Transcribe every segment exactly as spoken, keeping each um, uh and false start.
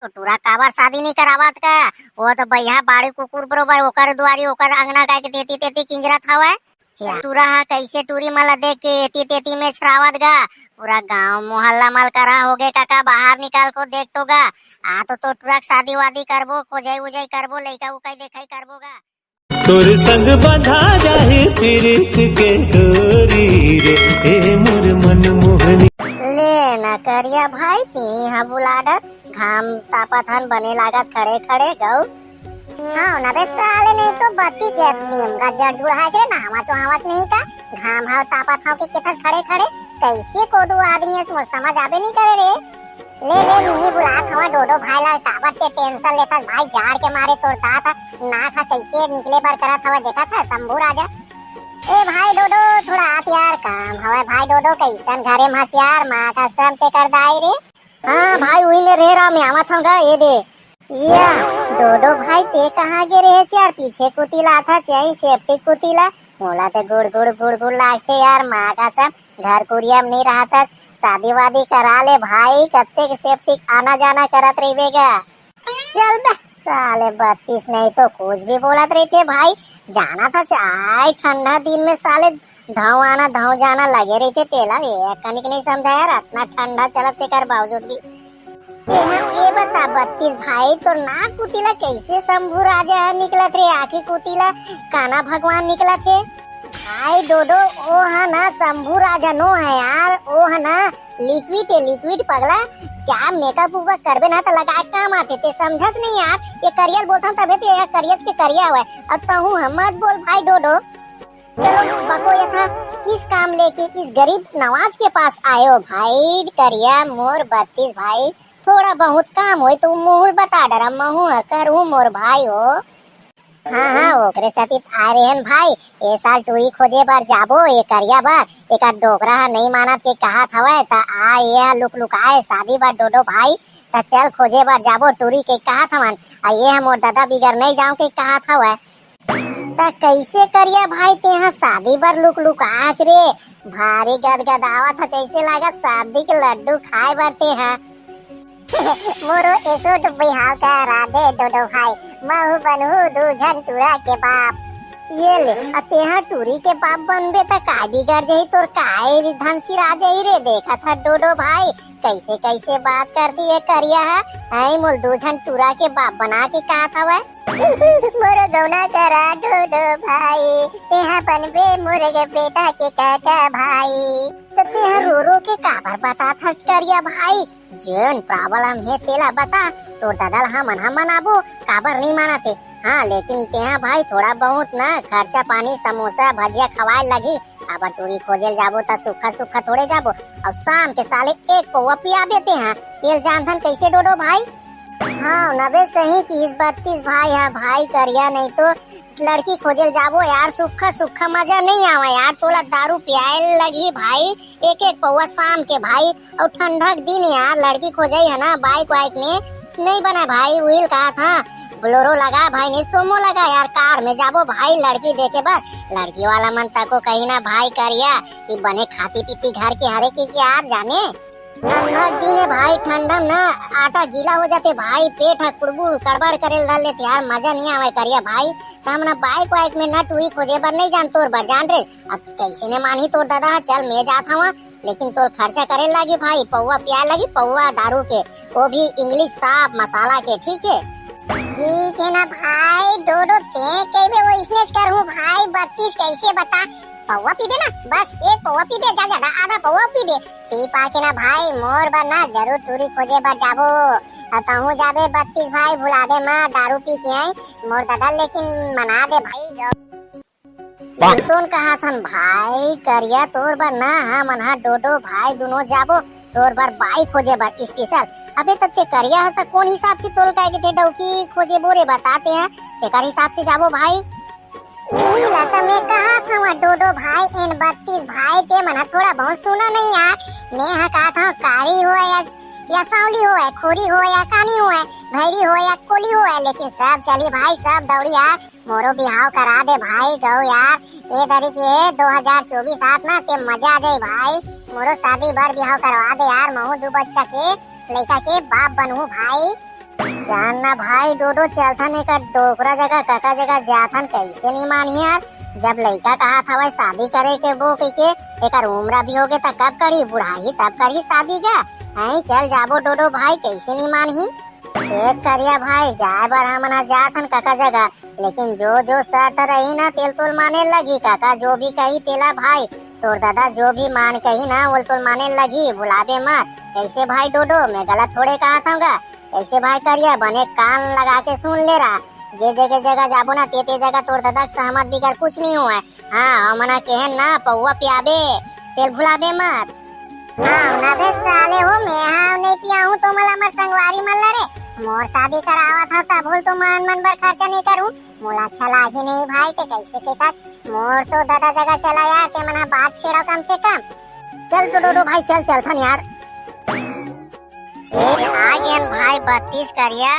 तो टूरा काबर शादी नहीं करावत का? वो तो बइहा बाड़ी कुकुर बरोबर ओकर दुआरी, ओकर अंगना गाय के देती तेती किंजरत हवय। या टूरा हा कैसे टूरी मन ला देख के एती तेती में छरावत गा। पूरा गांव मोहल्ला मल करा हो गे काका, बाहर निकाल को देख तो गा। आ तो, तो टूरा के शादी वादी करबो, खोजई उजई करबो, लइका उकई देखई करबो गा। तोर संग बंधा जाही प्रीत के डोरी रे, ए मोर मन मोहनी। ले ना करिया भाई, तिही हा बुला डर, घाम तापत हन बने लागत खड़े खड़े गऊ। हाँ ना बे साले, नहीं तो बत्तीस जैत नीम का जड़ जुड़ हाज रे, नहावच वहावच नहीं का, घाम हाव तापत हाव के केथस खड़े खड़े, कैसे कोदू आदमी है, मोर समझ आबे नहीं करे रे। ले ले, मिही बुलात हवा डोडो भाई ला, काबर ते टेंशन लेथस भाई, जाड़ के मारे तोर दांत ह, नाक ह कैसे निकले बर करत हवा, देखत ह शंभू राजा। ए भाई डोडो, थोड़ा आत यार, काम हवय भाई डोडो, कैसन घरे म हस यार, माँ कसम ते कर दाई रे। हाँ भाई, उही में रह रहा, मैं आवत हूँ गा, ये दे। या डोडो भाई, ते कहाँ गे रहे यार, पीछे कुती लाथा चाही सेफ्टी कुती ला, मोला ते गुड़ गुड़ गुड़ गुड़ लागथे यार, माँ कसम, घर कुरिया में नहीं रहतस, शादी वादी करा ले भाई, कत्ते के सेफ्टी आना जाना करत रहिबे गा। चल बे साले, बत्तीस नहीं तो कुछ भी बोलत रहिथे भाई, जाना था चाहे ठंडा दिन में साले धाव आना धाव जाना लगे रहिथे, तेला एक कनिक नहीं समझा यार, अतना ठंडा चलत तेकर बावजूद भी। तेहा ए बता बत्तीस भाई, तोर नाक कुती ला कैसे शंभू राजा ह निकलत रे, आँखी कुती ला काना भगवान निकलत हे? भाई डोडो, ओ ह ना शंभू राजा नो है यार, ओ ह ना लिक्विड है, लिक्विड पगला। क्या मेकअप उकअप करबे ना त लगाए काम आथे, ते समझस नहीं यार। ये करियल बोलथन तबे ते ये करियच के करिया हवय। अब तहूँ ह मत बोल भाई डोडो। चलो बको, ये था किस काम लेके इस गरीब नवाज के पास आए हो भाई करिया मोर बत्तीस भाई? थोड़ा बहुत काम होय तो मुँह बता डरा, महू ह करहूँ मोर भाई हो। हाँ हाँ, ओकरे सती आए रहेन भाई, ए साल टूरी खोजे बर जाबो, ए करिया बर, एकर डोकरा ह नहीं मानत के कहत हवय, त आ ये ह लुक लुकाए शादी बर डोडो भाई, त चल खोजे बर जाबो टूरी के कहत हवन, आ ये ह मोर ददा बिगर नहीं जाओ के कहत हवय। त कैसे करिया भाई तेहा शादी बर लुक लुकाच रे? भारी गदगदावत ह, जैसे लागत शादी के लड्डू खाए बर तेहा। मोरो एसो तो बिहाव करा दे डोडो भाई, महू बनहू दू झन टूरा के बाप। ये ले, अ तेहा टूरी के बाप बनबे त काय बिगड़ जही तोर, काय धन सिरा जही रे? देखत ह डोडो भाई, कैसे कैसे बात करती है करिया है, ऐ मोल दू झन टूरा के बाप बना के कहत हवय। मोरो गौना करा दो दो भाई, तेहा बनबे मोर के बेटा के काका भाई। तो तेहा रो रो के काबर बतात हस करिया भाई? जोन प्रॉब्लम हे तेला बता, तोर ददा ल हमन ह मनाबो, काबर नहीं मानत हे? हाँ, लेकिन तेहा भाई थोड़ा बहुत ना खर्चा पानी समोसा भजिया खवाए लगी, अब टूरी खोजे ल जाबो त सुखा सुखा थोड़े जाबो, अउ शाम के साले एक पौवा पियाबे तेहा, तेल जानथन कैसे डोडो भाई? हाँ नबे सही किहिस बत्तीस भाई हा भाई करिया, नहीं तो लड़की खोजे ल जाबो यार, सुक्खा सुक्खा मजा नहीं आवा यार, तोला दारू पियाए लगही भाई, एक एक पौवा शाम के भाई, अउ ठंडा के दिन यार, लड़की खोजई है ना बाइक वाइक में नहीं बना भाई, उहिल कहा था बोलोरो लगा भाई, नहीं सोमो लगा यार, कार में जाबो भाई लड़की देखे बर, लड़की वाला मन तको कही ना भाई करिया, ई बने खाती पीती घर के हरे के यार जाने। ठंडा दिन है भाई, ठंडा में ना आटा गीला हो जाते भाई, पेट ह कुड़बुड़ कड़बड़ करे ल धर लेते यार, मजा नहीं आवे करिया भाई। त हमन बाइक वाइक में ना टूरी खोजे बर नहीं जान, तोर बर जान रे। अब कैसे ने मानही तोर दादा ह, चल मैं जात हवा, लेकिन तोर खर्चा करे लागी भाई, पौवा पिया लगी, पौवा दारू के, वो भी इंग्लिश साफ मसाला के, ठीक है? ठीक है ना भाई, डोडो ते कहिबे वो इसने करहूँ भाई, बत्तीस कैसे बता, पौवा पीबे ना, बस एक पौवा पीबे, ज्यादा ज्यादा आधा पौवा पीबे, पी पा के ना भाई, मोर बर ना जरूर टूरी खोजे बर जाबो। अउ तहूँ जाबे बत्तीस भाई, भुलाबे मत, दारू पी के आई मोर दादा, लेकिन मना दे भाई। सिरतोन कहा थन भाई, करिया तोर बर ना, हमन हा डोडो भाई दुनो जाबो तोर बर बाइक खोजे बर स्पेशल। अबे त ते करिया ह त कौन हिसाब से तोल कहे के ते डौकी खोजे बोरे बताते हैं, तेकर हिसाब से जाबो भाई। इही ला त मैं कहत हवं डोडो भाई, एन बत्तीस भाई, ते मन ह थोड़ा बहुत सुना नहीं यार। मैं ह कहत हवं कारी होय या, या सांवली होय, खोरी होय या कानी होय, भैरी होय या कोली होय, लेकिन सब चली भाई, सब दौड़ी यार। मोरो बिहाव करा दे भाई गौ यार। ए दरी के दो हजार चौबीस आत ना, ते मजा आ जाई भाई। मोरो शादी बर बिहाव करवा दे यार, महू दू बच्चा के लइका के बाप बनहूँ भाई। जान ना भाई डोडो, चलथन एकर डोकरा जगह, कका जगह जाथन, कैसे नहीं मानही यार। जब लइका कहत हवय शादी करे के बो कहिके, एकर उम्र भी होगे त कब करही, बुढ़ाही तब करही शादी का। हैं, चल जाबो डोडो भाई, कैसे नहीं मानही। देख करिया भाई, जाए बर हमन ह जात हन कका जगह, लेकिन जो जो शर्त रही ना, तेल तोल माने लगी कका, जो भी कही तेला भाई। तोर दादा जो भी मान कही ना, वो तोल माने लगी, भुलाबे मत। कैसे भाई डोडो, मैं गलत थोड़े कहत हूँ गा। कैसे भाई करिया, बने कान लगा के सुन ले रहा, जे जगह जगह जाबो ना, ते ते जगह तोर दादा के सहमत बिगर कुछ नहीं हुआ है। हाँ, हमन ह केहन ना पौवा पियाबे, तेल भुलाबे मत। हाँ ना बे साले हो, मैं हाँ नहीं पियाहूँ तो मला हमर संगवारी मन ला रे। मोर शादी करावत हव तब बोल तो मन मन बर खर्चा नहीं करूँ। मोला अच्छा लागी नहीं भाई, ते कैसे के तक मोर तो दादा जगह चला यार, ते मन ह बात छेड़ा कम से कम। चल तो डोडो भाई, चल चलथन यार। ए, आ गेन भाई बत्तीस करिया,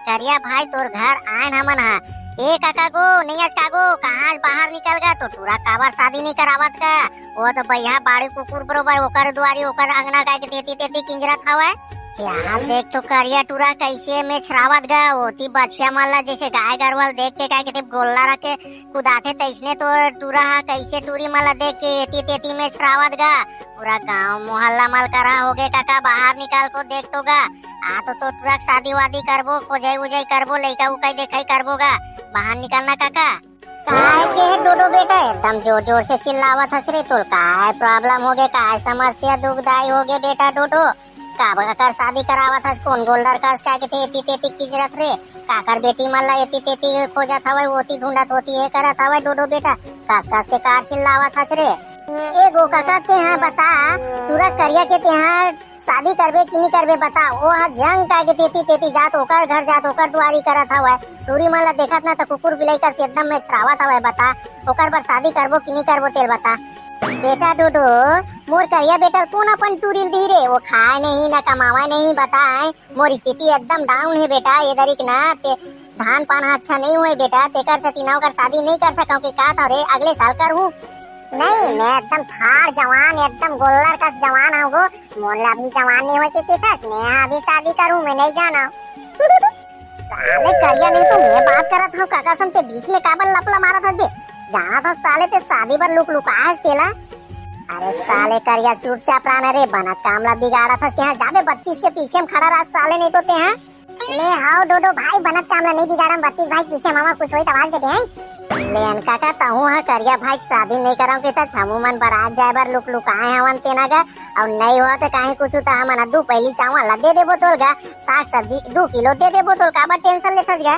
करिया भाई तोर घर आयन हमन हा। ए काका गो, नहीं आज कागो, कहाँ आज बाहर निकल गा? तो टूरा काबर शादी नहीं करावत का? वो तो भैया बाड़ी कुकुर बरोबर ओकर दुआरी, ओकर अंगना काय के तेती तेती किंजरत हवय। यहाँ देख तो करिया टूरा कैसे में छरावत गा, ओती बछिया मन ला जैसे गाय गरवल देख के काय के ते गोल्ला रख के कुदाथे तैसने तो टूरा हा कैसे टूरी मन ला देख के एती तेती में छरावत गा। पूरा गांव मोहल्ला मलकरा होगे काका, बाहर निकाल को देख तो गा। आ तो, तो टूरा के शादी वादी करबो, खोजई उजई करबो, लइका उकई देखई करबो गा। बाहर निकलना काका। काय के हे डोडो बेटा, एकदम जोर जोर से चिल्लावत हस रे? तोर काय problem होगे, काय समस्या दुखदाई होगे बेटा डोडो? काबर कर शादी करावत हस? कोन गोल्डर कस काय के ते एती तेती किजरत रे? काकर बेटी मन ला एती तेती खोजत हवय, ओती ढूंढत होती, हे करत हवय डोडो बेटा, कस कस के कार चिल्लावत हस रे? ए गो काका, तेहा बता, टूरा करिया के तेहा शादी करबे कि नहीं करबे बता? ओ ह जंग काय के तेती तेती जात, ओकर घर जात, ओकर दुआरी करत हवय। टूरी मन ला देखत ना त कुकुर बिलाई कस एकदम में छरावत हवय बता। ओकर बर शादी करबो कि नहीं करबो तेल बता। बेटा डोडो, मोर करिया बेटा ल कोन अपन टूरी ल दी रे? वो खाए नहीं, ना कमावे नहीं, बताए। मोर स्थिति एकदम down हे बेटा, ये दरिक ना ते धान पान ह अच्छा नहीं हुए बेटा, तेकर सेती ना ओकर शादी नहीं कर सकंव कि का था रे, अगले साल करहूँ। नहीं, मैं एकदम ठाड़ जवान, एकदम गोल्लर कस जवान हूँ गो। मोर ला अभी जवान नहीं होए के किथस, मैं अभी शादी करूँ, मैं नहीं जाना। साले करिया नहीं तो मैं बात करत हूँ, काका सन के बीच में काबर लपला मारत हस बे? जाना था साले ते शादी बर लुक लुकाए हस तेला। अरे साले करिया, चुपचाप रहना रे, बनत काम ला बिगाड़त हस तेहा। जाबे बत्तीस के पीछे में खड़ा रह साले, नहीं तो तेहा। ले हाव डोडो भाई, बनत काम ला नहीं बिगाड़म, बत्तीस भाई के पीछे मामा कुछ होई त आवाज दे दे। लेन काका, तहूँ ह करिया भाई के शादी नहीं करव के त छमू मन बरात जाए बर लुक लुकाए हवन तेना गा। अउ नहीं हो त काहे कुछ त हमन ह दू पहली चावल ला दे देबो तोल गा, साग सब्जी दू किलो दे देबो तोल, काबर tension लेथस गा?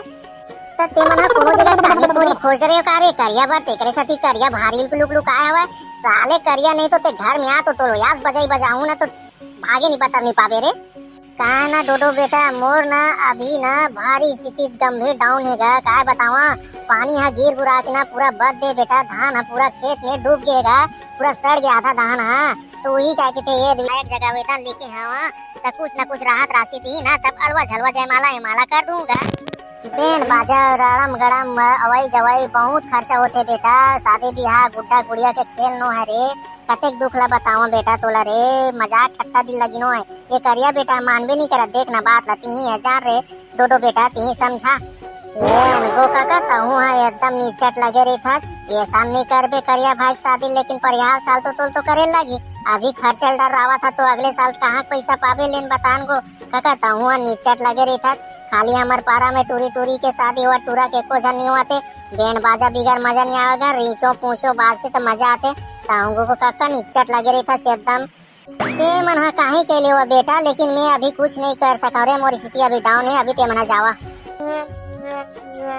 त ते मन ह कोनो जगह पानी पूरी खोज रहे हो का रे करिया बर? तेकरे सेती करिया भारी लुक लुकाए हवय। साले करिया नहीं तो ते घर में आ तो तोल यास बजाई बजाऊं ना तो भागे नहीं पतर नहीं पाबे रे। काय ना डोडो बेटा, मोर ना अभी ना भारी स्थिति गंभीर down हे गा। काय बतावा, पानी हा गिर गुरा के ना पूरा बद दे बेटा, धान हा पूरा खेत में डूब गे गा, पूरा सड़ गया आधा धान हा। तो वही काय के थे ये एक जगह आवेदन लिखे हवा, त कुछ ना कुछ राहत राशि दी ना, तब अलवा झलवा जयमाला एमाला कर दूंगा। बेन बाजा रड़म गड़म अवई जवई बहुत खर्चा होथे बेटा, शादी बिहाव गुड्डा गुड़िया के खेल नो हरे। कतेक दुख ला बतावा बेटा तोला रे, मजाक ठट्टा दिल लगिनो है। ये करिया बेटा मानबे नहीं करत, देख ना बात ला तिही है जान रे, डोडो बेटा तिही समझा। लेन गो काका, तहूँ हा एकदम निचट लगे रहिथस। ये साल नहीं करबे करिया भाई के शादी, लेकिन परिहार साल तो तोल तो करे लागी। अभी खर्चा डर रावत हा तो अगले साल कहाँ पैसा पाबे, लेन बतान गो काका, तहूँ हा निचट लगे रहिथस। खाली हमर पारा में टूरी टूरी के शादी हुआ, टूरा के एको झन नहीं हुआ थे। बेन बाजा बिगर मजा नहीं आवेगा, रीचो पूछो बाजते तो मजा आते। तहूँ गो काका निचट लगे रहिथस एकदम। ते मन हा काहे कहले हुआ बेटा, लेकिन मैं अभी कुछ नहीं कर सका रे, मोर स्थिति अभी down है, अभी ते मन हा जावा।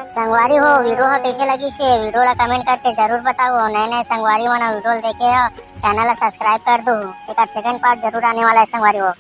संगवारी हो, video हा कैसे लगिस हे, video ला comment करके जरूर बताओ। नए नए संगवारी मन video ला देखे हो, channel ला subscribe कर दो, एक second part जरूर आने वाला है संगवारी हो।